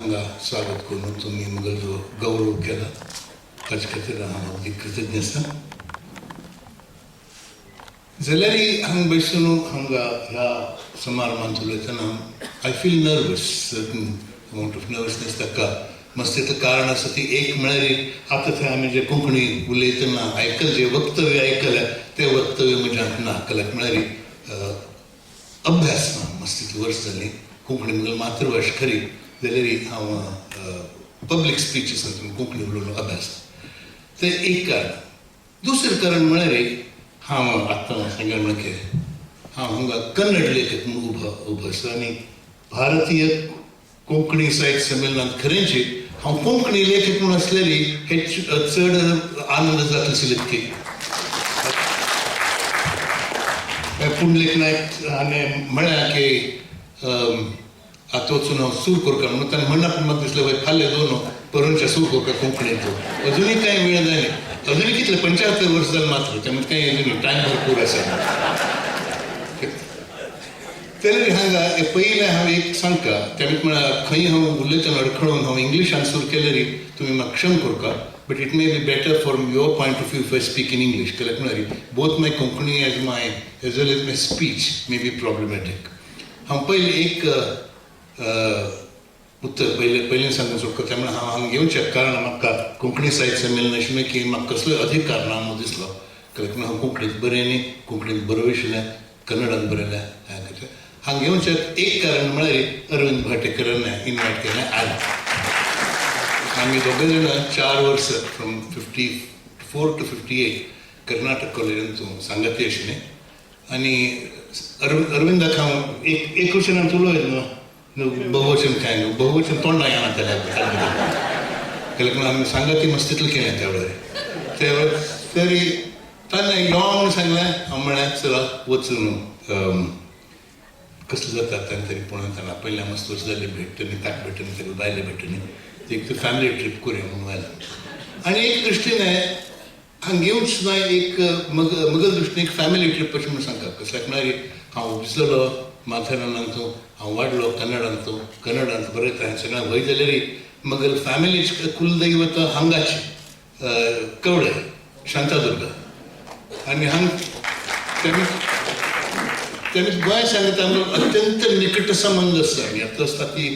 हांगा स्वागत करून तुमी म्हगेलो जो गौरव केला ताचे खातीर हांव अगदी कृतज्ञ आसा. जाल्यार हांगा बसून हांगा ह्या समारंभांत उलयतना I feel nervous, certain amount of nervousness. ताका मस्तीचं कारण आसा ती एक म्हळ्यार आतां थंय आमी जे कोंकणी उलयतना आयकल, जे वक्तव्य आयकलें तें वक्तव्य म्हज्यांत ना. कल्याक म्हळ्यार अभ्यास ना, मस्तीत वर्स जालीं. कोंकणी म्हगेली मातृभाश खरी जाल्यार हांव पब्लीक स्पिचीसान कोंकणी उलोवन अभ्यास, तें एक कारण. दुसरें कारण म्हळ्यार हांव आतां सांगलें म्हणल्यार हांव हांगा कन्नड लेखक म्हणून उबो उबो आसा आनी भारतीय कोंकणी साहित्य संमेलनांत खरेंच हांव कोंकणी लेखक म्हणून आसल्यार हे चड आनंद जातलो आशिल्लो की पुंडलीक नायक हाणें म्हळें की आतां वचून हांव सूर करता म्हणून. ताणें म्हणलां, पूण म्हाका दिसलें, वय फाल्यां दोन परूंच्या सूर करता कोंकणीचो. अजुनूय कांय वेळ जायना, अजुनूय कितले 75 वर्स जालें मात्र, त्यामुळे कांय अजुनूय टायम भरपूर आसा. तरी हांगा पयलें हांव एक सांगता, तेमी म्हळ्यार खंय हांव उलयतना अडखळून हांव इंग्लिशान सूर केल्यार तुमी म्हाका क्षम करका, but it may be better from your point of view if I speak in English. कित्याक म्हळ्यार both my Konkani as well as my speech may be problematic. हांव पयलें एक उत्तर पयलें पयलीं सांगूंक सोदता. त्यामुळे हांव हांगा येवचें कारण म्हाका कोंकणी साहित्य संमेलन आशिल्लें की म्हाका कसलोय अधिकार ना म्हणून दिसलो, कित्याक हांव कोंकणींत बरयनी, कोंकणींत बरोवशिल्लें, कन्नडान बरयलें. हांगा येवचें एक कारण म्हळ्यार अरविंद भाटेकरान इनवायट केलें आयलो. आमी दोगां जाणां 4 वर्सां from 54 to 58 Karnataka कॉलेजांत सांगाती आशिल्लें. आनी अरविंदाक हांव एक एक वचनान उलयत न्हू, बहुवचन काय न्हू, बहुवचन तोंडा येना त्याला. कित्याक आमी सांगाती मस्त तितलें केलें त्या वेळार. त्या वेळार तरी ताणें यो म्हणून सांगलें. हांव म्हळें चला वचून कसलें जाता ताणें तरी पळोवन. ताणें पयलें मस्त वर्स जाल्ली भेटतली, ताका भेटनी, ताका बायले भेटनी, एक फॅमिली ट्रीप करूया म्हणून व्हेलें. आनी एक दृश्टीने हांगा येवच सुद्दां एक मग मगल दृश्टीन एक फॅमिली ट्रीप अशें म्हणून सांगता. कसल्याक म्हळ्यार हांव उपजलो माथेरानांत, हांव वाडलो कन्नडांत, कन्नडांत बरयता, हें सगळें वय जाल्यार मगल फॅमिलीच कुलदैवत हांगाची कवळे शांतादुर्गा. आनी हांग तेमी तेमी गोंय सांगता आमकां अत्यंत निकट संबंध आसता. आनी आतां आसता ती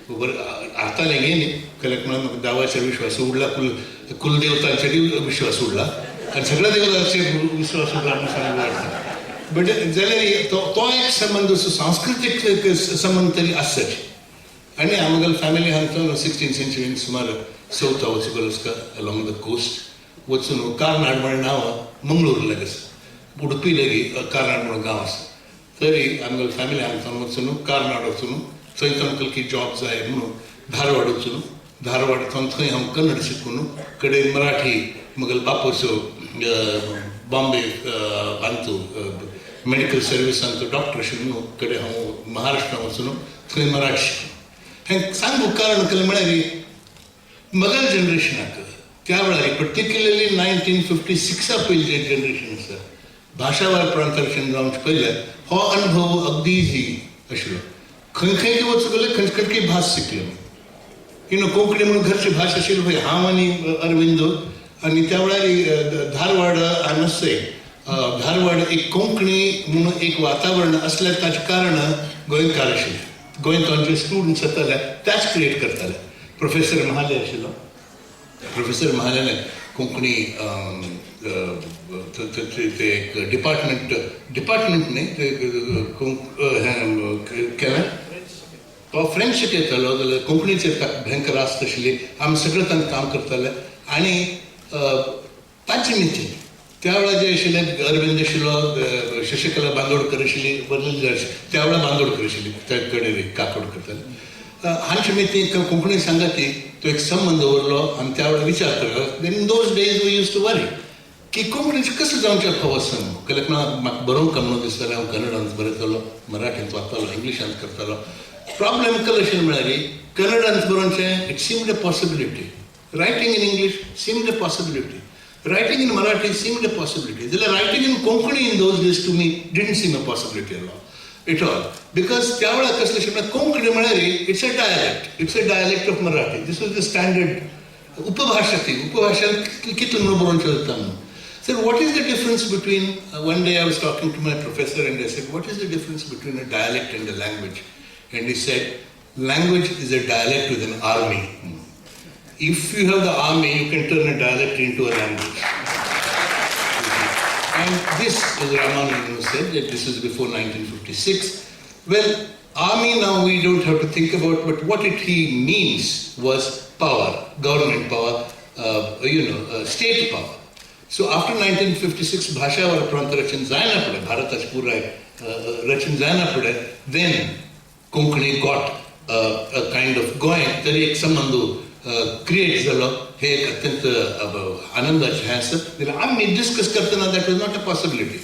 आतां न्ही न्ही, कित्याक म्हणून म्हाका देवाचेर विश्वास उडला, कुलदेवतांचेरूय विश्वास उडला आनी सगळ्या देवतांचेर विश्वास उडला म्हणून सांगूंक वाटता. बट जाल्यार तो तो एक संबंध असो सांस्कृतीक संबंध तरी आसच. आनी आमगेले फॅमिली हांगचो 16 सेंचुरीन सुमार सौथा वचूंक आसता, अलॉंग the coast वचून कार्नाड म्हणून नांव मंगळूर लागीं आसा, उडुपी लागीं कार्नाड म्हणून गांव आसा. तरी आमगेले फॅमिली हांगच्यान वचून कार्नाड वचून थंय तांकां की जॉब जाय म्हणून धारवाड वचून, धारवाड थंय थंय हांव कन्नड शिकून कडेन मराठी. म्हगेलो बापूस बॉम्बे हांतू मेडिकल सर्विसांत डॉक्टर आशिल्लो म्हणून कडेन हांव महाराष्ट्रान वचून थंय मराठी शिकलो. हें सांगूंक कारण केलें म्हळ्यार मगल जनरेशनाक त्या वेळार, पर्टिक्युलरली 1956 पयलीं जें जनरेशन आसा, भाशावार प्रांतारचें जावचे पयलें, हो अनुभव अगदी इझी आशिल्लो. खंय खंय वचूंक गेले, खंय खंय भास शिकले. You know Konkani म्हणून घरची भास आशिल्ली पळय हांव आनी अरविंद. आनी त्या वेळार धारवाड, I must से, धारवाड एक कोंकणी म्हणून एक वातावरण आसल्यार ताचें कारण गोंयकार आशिल्ले. गोंयकार जे स्टुडंट्स जाताले त्याच क्रिएट करताले. प्रोफेसर महाले आशिल्लो. प्रोफेसर महाल्याने कोंकणी ते एक डिपार्टमेंट, डिपार्टमेंट न्ही, ते हें केलें. तो फ्रेंच शिकयतालो जाल्यार कोंकणीचेर ताका भयंकर आस्त आशिल्ली. आमी सगळे तांकां काम करताले. आनी तांचे नितीन त्या वेळार जे आशिल्ले, अरविंद आशिल्लो, शशिकला बांदोडकर आशिल्ली, बदल त्या वेळार बांदोडकर आशिल्ली, त्या कडेन काकोड करताले. हांचे मितीन कोंकणी सांगाती तो एक संबंद दवरलो. आनी त्या वेळार विचार करलो. In those days we used to worry की कोंकणीचें कशें जावचें फावो. कित्याक ना म्हाका बरोवंक म्हणून दिसतालें. हांव कन्नडांत बरयतालो, मराठींत वाचतालो, इंग्लिशांत करतालो. प्रॉब्लेम कसलो अशें म्हळ्यार कन्नडांत बरोवचें, it seemed a possibility, writing in English seemed a possibility, writing in Marathi seemed a possibility, जाल्यार writing in Konkani in those days to me didn't seem a possibility at all. At all, because त्या वेळार कसलें अशें म्हळ्यार कोंकणी म्हळ्यार it's a dialect, it's a dialect of Marathi. This was the standard उपभाशा. ती उपभाशा कितले म्हणून बरोवंक शकता म्हणून. Sir, what is the difference between, one day I was talking to my professor and I said, "What is the difference between a dialect and a language?" And he said, "Language is a dialect with an army. If you have the army, you can turn a dialect into a language." And this is Ramanujan who said that. This is before 1956. Well, army now we don't have to think about, but what he means was power, government power, state power. So after 1956, भाशा वर प्रांत रचन जायना फुडें, भारताचे पुराय रचन जायना फुडें, then Konkani got a kind of Goa तरी एक संबंद क्रिएट जालो. हे एक अत्यंत आनंदाचें हें आसा. जाल्यार आमी डिस्कस करतना that was not a possibility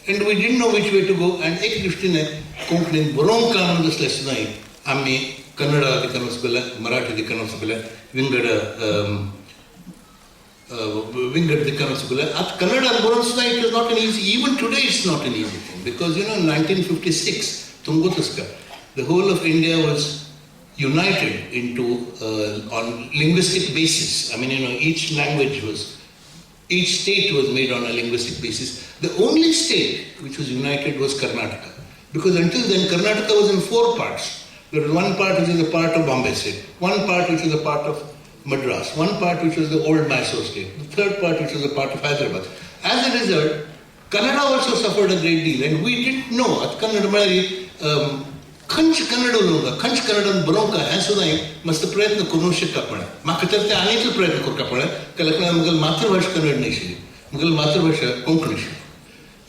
and we didn't know which way to go. And एक दृश्टीने कोंकणीन बरोवंक काय म्हणून दिसलें न्हय, आमी कन्नडा दिकान वचूंक मराठी दिकान वचूंक, विंगड विंगड दिकान वचूंक. आतां कन्नडान बरोवन सुद्दां it is not an easy, even today it's not an easy thing, because 1956 तुमकां आसता, the whole of India was united into on linguistic basis. I mean, each language was, each state was made on a linguistic basis. The only state which was united was Karnataka. Because until then, Karnataka was in four parts. There was one part which is a part of Bombay state, one part which is a part of Madras, one part which was the old Mysore state, the third part which was a part of Hyderabad. As a result, Kannada also suffered a great deal, and we didn't know. आतां कन्नड म्हळ्यार खंयच कन्नड उलोवंक, खंयच कन्नडान बरोवंक हें सुद्दां मस्त प्रयत्न करूंक शकता पळय. म्हाका तर ते आनीकय प्रयत्न करता पळय, कारण म्हगेली मातृभाशा कन्नड नाशिल्ली, म्हगेली मातृभाशा कोंकणी आशिल्ली.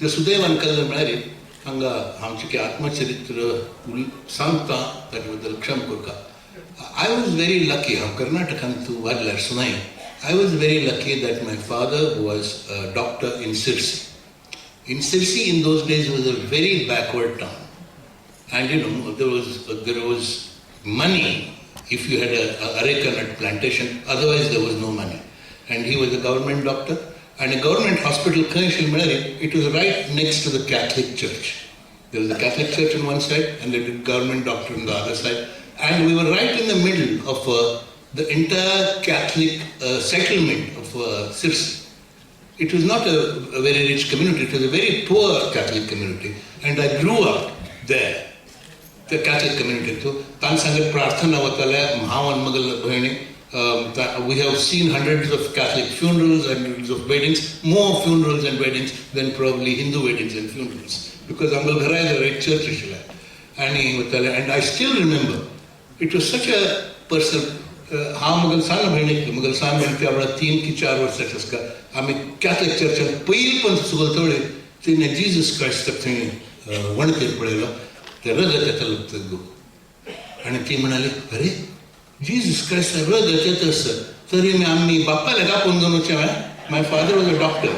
तर सुदैवान कन्नड म्हळ्यार हांगा आमचें आत्मचरित्र सांगता, ताचे बद्दल क्षम करता. I was very lucky. हांव कर्नाटकांत वाडल्यार सुनाय, I was very lucky that my father was a doctor in Sirsi. In Sirsi in those days was a very backward town. And there was money if you had a areca nut plantation, otherwise there was no money. And he was a government doctor, and a government hospital खंय आशिल्लें म्हळ्यार it was right next to the Catholic church. There was a Catholic church on one side and the government doctor on the other side. And we were right in the middle of the entire Catholic settlement of Sirsi. It was not a very rich community, it was a very poor Catholic community. And I grew up there, the Catholic community. So, तांचे सांगत प्रार्थना वताले हांव आनी म्हगेले भयणी. We have seen hundreds of Catholic funerals, hundreds of weddings, more funerals and weddings than probably Hindu weddings and funerals. Because आमगेल्या घरा एक चर्च आशिल्लें आनी वताले. And I still remember, it was such a personal, हांव म्हगेले सान भयणीक, म्हगेले सान भयण त्या वेळार 3 की 4 वर्साची आसता, आमी कॅथलिक चर्चान पयलीं पण सुगल थोडे तिणें जीजस क्रायस्टाक थंय वणटीर पळयलो, ते रगत येतालो आनी ती म्हणाली, "अरे, जीजस क्रायस्ट रगत येता आसता तरी आमी बापाले आपोवन घेवन वचचें." My father was a doctor.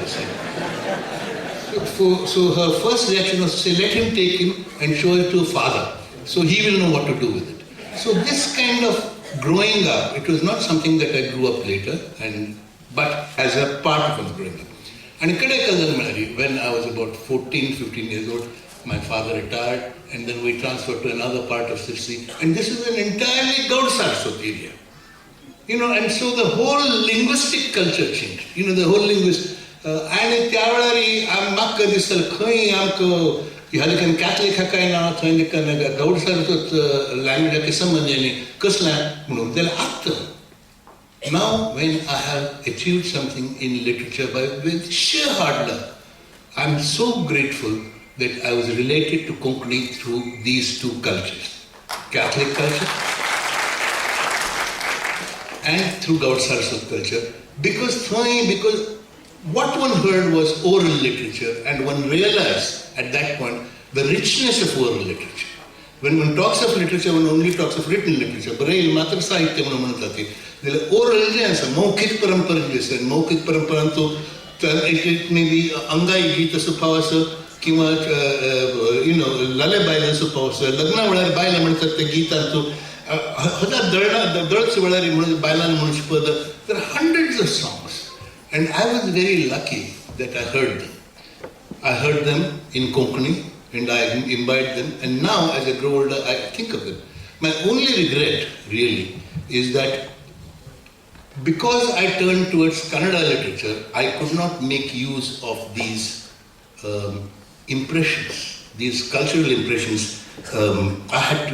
So her first reaction was to say, "Let him take him and show it to father, so he will know what to do with it." So this kind of growing up, it was not something that I grew up later, and but as a part of my growing up. And कडे cousin म्हळ्यार when I was about 14, 15 years old, my father retired, and then we transferred to another part of Sirsi. And this is an entirely Gaud Saraswat area. And so the whole linguistic culture changed. The whole linguist. आनी त्या वेळार म्हाका दिसतालें खंय आमकां ह्या लेखन Catholic काय ना, थंय लेखन गौड सारस्वत लँग्वेजाक संबंद न्ही, कसलें म्हणून. जाल्यार आतां now when I have achieved something in literature by with sheer hard luck, I'm so grateful that I was related to Konkani through these two cultures, Catholic culture and through Gaud Saraswat culture, because थंय, because what one heard was oral literature, and one realized at that point the richness of oral literature. When one talks of literature, one only talks of written literature. बरयल मात्र साहित्य म्हणून म्हणतात ते. जाल्यार oral जें आसा, मौखीक परंपरा जी आसा, मौखीक परंपरांतू it may be अंगाई गीत आसूं आसो किंवा ललबाय आसूं आसो, लग्ना वेळार बायलां म्हणटात ते गितांतू हजार दळणा दळच वेळार म्हणून बायलांनी म्हणून पद. There are hundreds of songs, and I was very lucky that I heard them. I heard them in Konkani. And I imbibe them, and now as I grow older, I think of them. My only regret, really, is that because I turned towards Kannada literature, I could not make use of these impressions, these cultural impressions. I had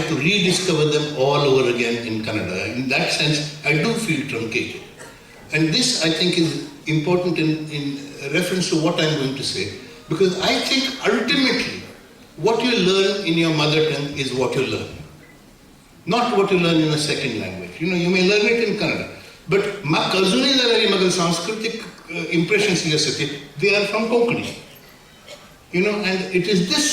to rediscover them all over again in Kannada. In that sense, I do feel truncated. And this, I think, is important in reference to what I'm going to say, because I think ultimately what you learn in your mother tongue is what you learn, not what you learn in a second language. You may learn it in Kannada, but म्हाका अजुनूय जाल्यार म्हाका सांस्कृतीक impressions जे आसा ते, they are from Konkani. And it is this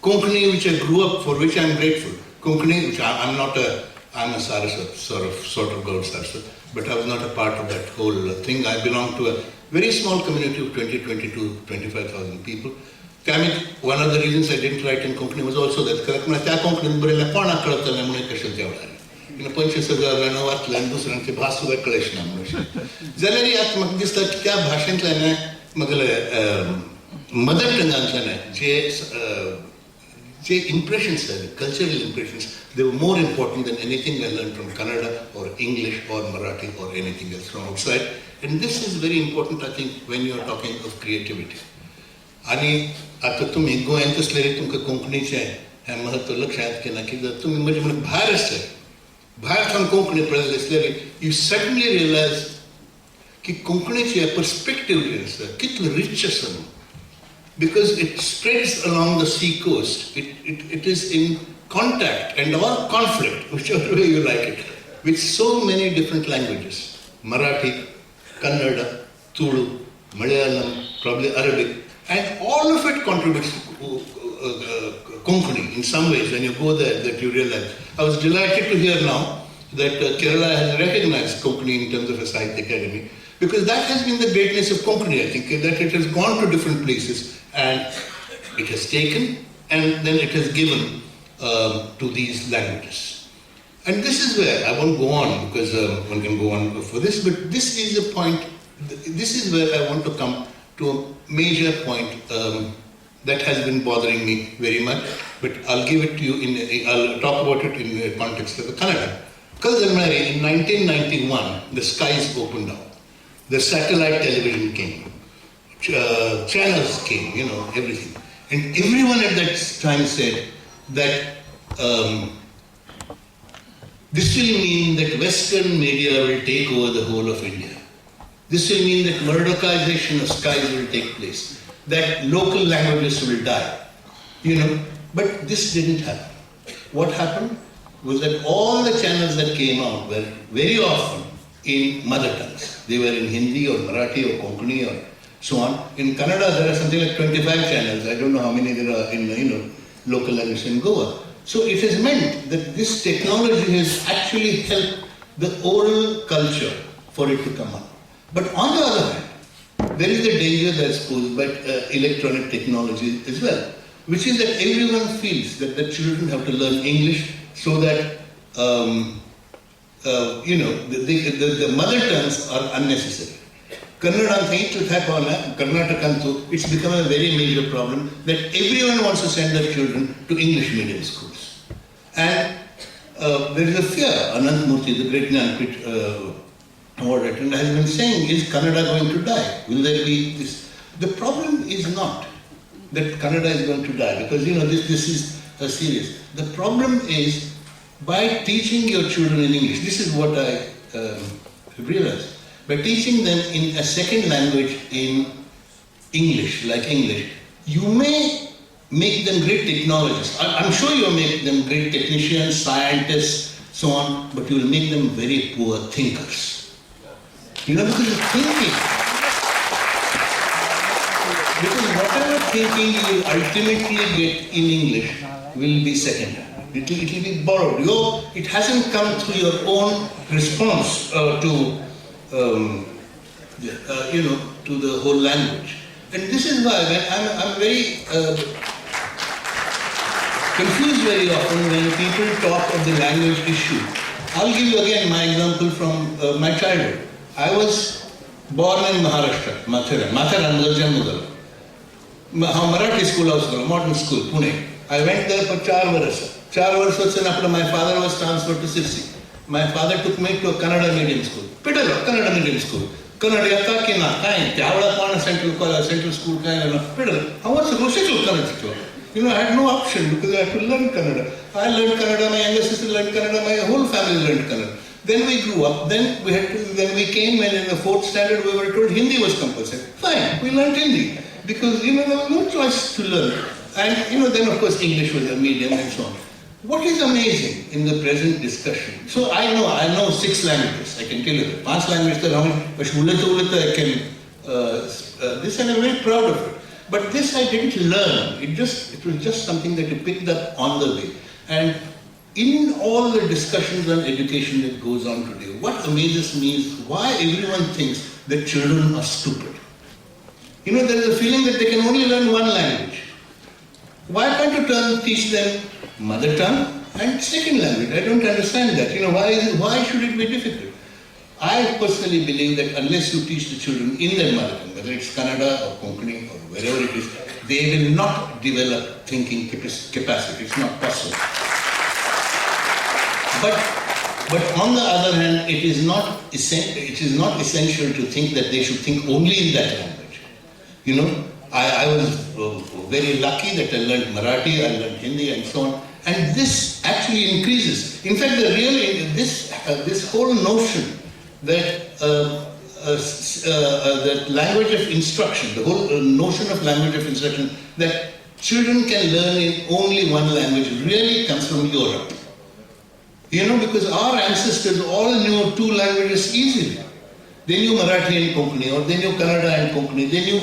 Konkani which I grew up, for which I am grateful. Konkani, which I'm not a, I'm a Saraswat, sort of Gaud Saraswat, but I was not a part of that whole thing. I belong to a very small community of 20, 22, 25,000 people. आमी, one of the reasons I didn't write in Konkani was also that, कारण त्या कोंकणीत बरयल्यार कोणाक कळतलें म्हणून कशें त्या वेळार. 25,000 जाणां वाचले आनी दुसऱ्यांची भास सुद्दां कळच ना म्हणून अशें जाल्यार आतां म्हाका दिसता की त्या भाशेंतल्यान, म्हगेले मदर टंगांतल्यान जे impressions आसले, cultural impressions, they were more important than anything I learn from Kannada or English or Marathi or anything else from outside. And this is very important, I think, when you are talking of creativity. आनी आतां तुमी गोंयांत आसले तुमकां कोंकणीचें हें म्हत्व लक्षांत केना की जर तुमी म्हजे म्हणून भायर आसले, भायर सावन कोंकणी पळयले आसल्यार, you suddenly realise की कोंकणीचें पर्सपेक्टीव जें आसा कितलें रिच आसा न्हू, because it spreads along the sea coast. It is in contact and or conflict, whichever way you like it, with so many different languages: Marathi, Kannada, Tulu, Malayalam, probably Arabic, and all of it contributes to Konkani in some ways. When you go there, that you realize. I was delighted to hear now that Kerala has recognized Konkani in terms of a Sahitya Academy, because that has been the greatness of Konkani, I think, that it has gone to different places and it has taken and then it has given to these languages. And this is where, I won't go on because one can go on for this, but this is a point, this is where I want to come to a major point that has been bothering me very much, but I'll give it to you in, I'll talk about it in the context of the Kannada. Because in 1991, the skies opened up. The satellite television came, channels came, everything. And everyone at that time said that this will mean that Western media will take over the whole of India. This will mean that Murdochization of skies will take place, that local languages will die. But this didn't happen. What happened was that all the channels that came out were very often in mother tongues. They were in Hindi or Marathi or Konkani or so on. In Kannada, there are something like 25 channels. I don't know how many there are in local language in Goa. So it has meant that this technology has actually helped the oral culture for it to come up. But on the other hand, there is a danger that's posed by electronic technology as well, which is that everyone feels that the children have to learn English so that the mother tongues are unnecessary. Kannada ಅಂತ ಇತ್ತು ಪಾವನ ಕರ್ನಾಟಕ ಅಂತೂ, it's become a very major problem that everyone wants to send their children to English medium schools. And there is a fear. Anant Murthy, the great Jnanpith award and has been saying, is Kannada going to die? Will there be this? The problem is not that Kannada is going to die, because this is serious. The problem is by teaching your children in English, this is what I realized, by teaching them in a second language in English, like English, you may make them great technologists. I'm sure you'll make them great technicians, scientists, so on, but you will make them very poor thinkers. Because thinking, because whatever thinking you ultimately get in English will be secondary. It will be borrowed. It hasn't come through your own response to the whole language. And this is why when I'm very confused very often when people talk of the language issue. I'll give you again my example from my childhood. I was born in Maharashtra, Mathura. Mathura म्हजो जन्म जालो. हांव Marathi स्कूलाक वचतालो, modern school, Pune. I went there for 4 वर्सां. 4 वर्स वचून आपलो, my father was transferred to Sirsi. My father took me to Kannada medium school. पेटलो Kannada medium school. Kannada येता की ना काय त्या वेळार कोण सेंट्रल कॉलेज, सेंट्रल स्कूल काय ना. पेटलो हांव, सगळं शिकलो, कन्नड शिकलो. I had no option because I had to learn Kannada. I learned Kannada, my younger sister learned Kannada, my whole family learned Kannada. Then we grew up, then we came and in the fourth standard we were told Hindi was compulsory. Fine, we learned Hindi because there was no choice to learn. And then of course English was a medium and so on. What is amazing in the present discussion, so I know six languages, I can tell you that. पांच language तर हांव अशें उलयता उलयता I can, this, and I'm very proud of it. But this I didn't learn. It was just something that you picked up on the way. And in all the discussions on education that goes on today, what amazes me is why everyone thinks that children are stupid. There is a feeling that they can only learn one language. Why can't you teach them mother tongue and second language? I don't understand that. Why should it be difficult? I personally believe that unless you teach the children in their mother tongue, whether it's Kannada or Konkani or wherever it is, they will not develop thinking capacity. It's not possible. But on the other hand, it is not essential to think that they should think only in that language. I was very lucky that I learned Marathi, I learned Hindi, and so on. And this actually increases. In fact, this whole notion that language of instruction, the whole notion of language of instruction, that children can learn in only one language, really comes from Europe. Because our ancestors all knew two languages easily. They knew Marathi and Konkani, or they knew Kannada and Konkani. They knew,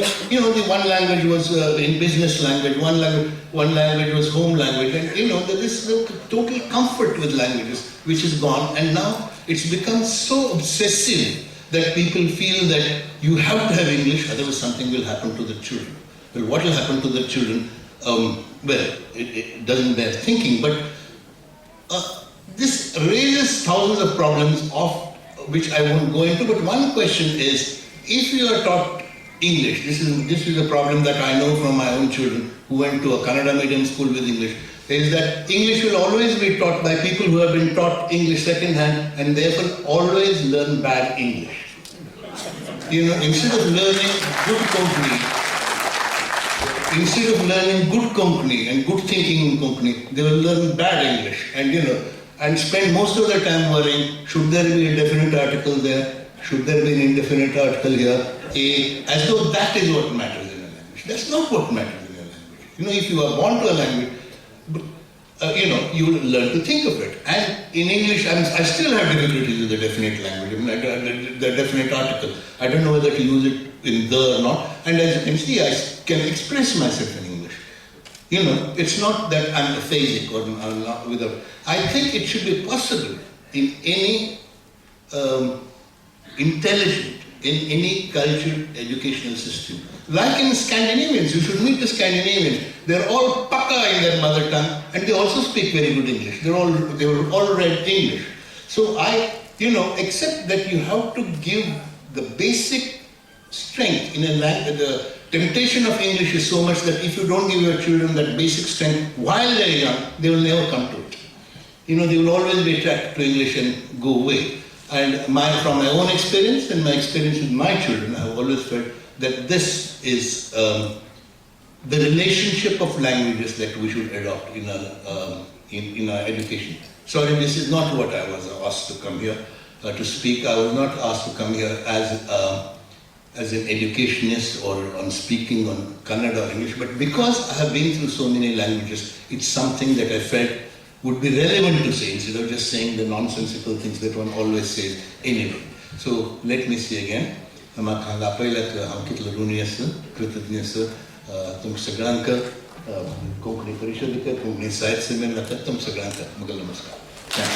the one language was in business language, one language was home language, and there is the total comfort with languages which is gone, and now it's become so obsessive that people feel that you have to have English, otherwise something will happen to the children. Well, what will happen to the children? Well, it doesn't bear thinking, but this raises thousands of problems of which I won't go into, but one question is, if you are taught English, this is a problem that I know from my own children who went to a Kannada medium school with English, is that English will always be taught by people who have been taught English second hand and therefore always learn bad English. Instead of learning good Konkani, instead of learning good Konkani and good thinking in Konkani, they will learn bad English and spend most of their time worrying, should there be a definite article there? Should there be an indefinite article here? As though that is what matters in a language. That's not what matters in a language. If you are born to a language, but you will learn to think of it. And in English, I still have difficulties with the definite language, I mean, the definite article. I don't know whether to use it in the or not. And as you can see, I can express myself in English. It's not that I'm aphasic or I'm not without. I think it should be possible in any intelligent, in any cultured educational system. Like in Scandinavians, you should meet the Scandinavians. They're all paka in their mother tongue and they also speak very good English. They were all read English. So except that you have to give the basic strength in a language. The temptation of English is so much that if you don't give your children that basic strength while they're young, they will never come to it. They will always be attracted to English and go away. And from my own experience and my experience with my children, I've always felt that this is the relationship of languages that we should adopt in our education. Sorry, this is not what I was asked to come here to speak. I was not asked to come here as an educationist or on speaking on Kannada or English, but because I have been through so many languages, it's something that I felt would be relevant to say instead of just saying the nonsensical things that one always says anyway. So let me say again, म्हाका हांगा आपयल्याक हांव कितलो ऋणी आसा, कृतज्ञ आसा तुमकां सगळ्यांक, कोंकणी परिशदेक, कोंकणी साहित्य संमेलनाक, तुमकां सगळ्यांक म्हजो नमस्कार. Thank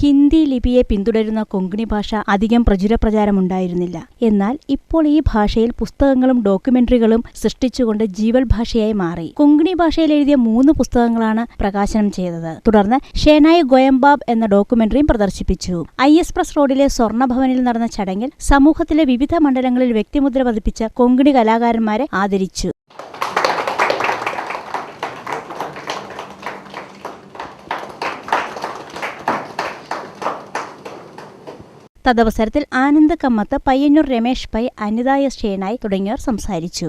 you. ഹിന്ദി ലിപിയെ പിന്തുടരുന്ന കൊങ്കണി ഭാഷ അധികം പ്രചുരപ്രചാരമുണ്ടായിരുന്നില്ല. എന്നാൽ ഇപ്പോൾ ഈ ഭാഷയിൽ പുസ്തകങ്ങളും ഡോക്യുമെന്ററികളും സൃഷ്ടിച്ചുകൊണ്ട് ജീവൽ ഭാഷയായി മാറി. കൊങ്കണി ഭാഷയിൽ എഴുതിയ 3 പുസ്തകങ്ങളാണ് പ്രകാശനം ചെയ്തത്. തുടർന്ന് ഷേനായി ഗോയംബാബ് എന്ന ഡോക്യുമെന്ററിയും പ്രദർശിപ്പിച്ചു. I S press റോഡിലെ സ്വർണ്ണഭവനിൽ നടന്ന ചടങ്ങിൽ സമൂഹത്തിലെ വിവിധ മണ്ഡലങ്ങളിൽ വ്യക്തിമുദ്ര പതിപ്പിച്ച കൊങ്കണി കലാകാരന്മാരെ ആദരിച്ചു. തദവസരത്തിൽ ആനന്ദ് കമ്മത്ത്, പയ്യന്നൂർ രമേശ് പൈ, അനിത എസ് ഷേനായ് തുടങ്ങിയവർ സംസാരിച്ചു.